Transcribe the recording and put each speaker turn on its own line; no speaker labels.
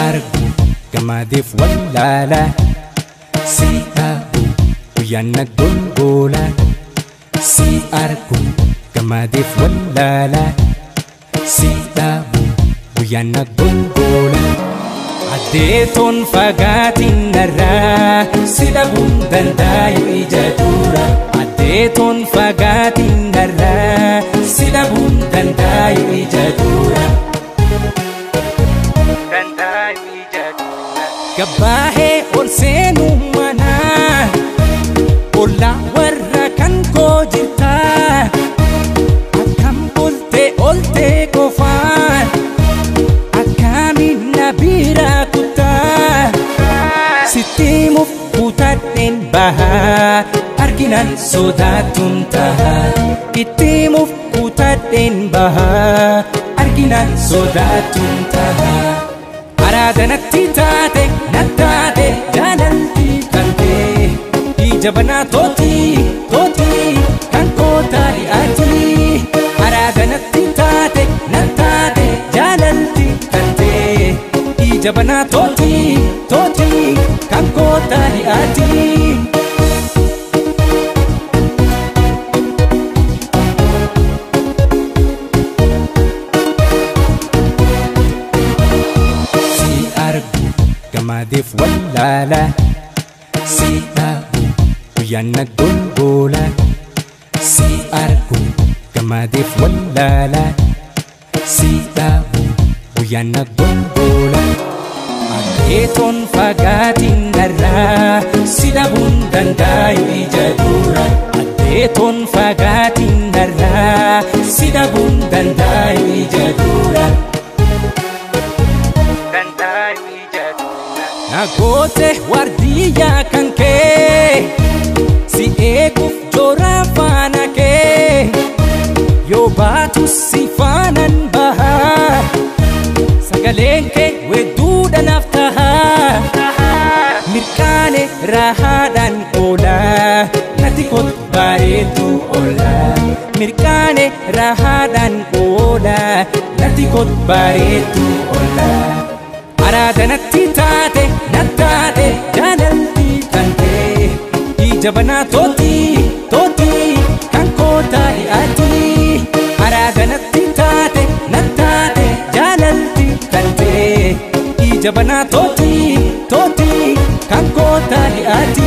argu gammadeef wallaala si dhabu guyyaan na golgola si argu gammadeef wallaala si dhabu guyyaan na golgola Addeetoon fagaatiin narraa si dhabuun dandaayu ija dura Addeetoon fagaatiin narraa si dhabuun dandaayu ija dura Gabbaahee ol seenuu manaa ollaa warra kan koo jirtaa akkam bultee oltee qofaan akkamiin na bira kuttaa sitti himuuf kutadheen bahaa arginaan sodaatuun tahaa itti himuuf kutadheen bahaa arginaan sodaatuun tahaa. Araada natti taate na taate jaalalti kan ta'e ija banaa tooti tooti kan koo taari'aati. Araada natti taate na taate jaalalti kan ta'e ija banaa tooti tooti kan koo taari'aati. Gammadeef wallaala si dhabu guyyaan na golgola si argu gammadeef wallaala si dhabu guyyaan na golgola Addeetoon fagaatiin narraa si dhabuun dandaayu ija dura Addeetoon fagaatiin narraa si dhabuun dandaayu ija dura Nagootee waardiyyaa kan kee si eeguuf joora faana kee yoo baatu si faanaan bahaa sagaleen kee wedduudha naaf tahaa mirqaane raahaadhaan oolaa natti kottu bareedduu oolaa mirqaane raahaadhaan oolaa natti kottu bareedduu oolaa. Araada natti taate na taate jaalalti kan ta'e ija banaa tooti tooti kan koo taari'aati. Araada natti taate na taate jaalalti kan ta'e ija banaa tooti tooti kan koo taari'aati.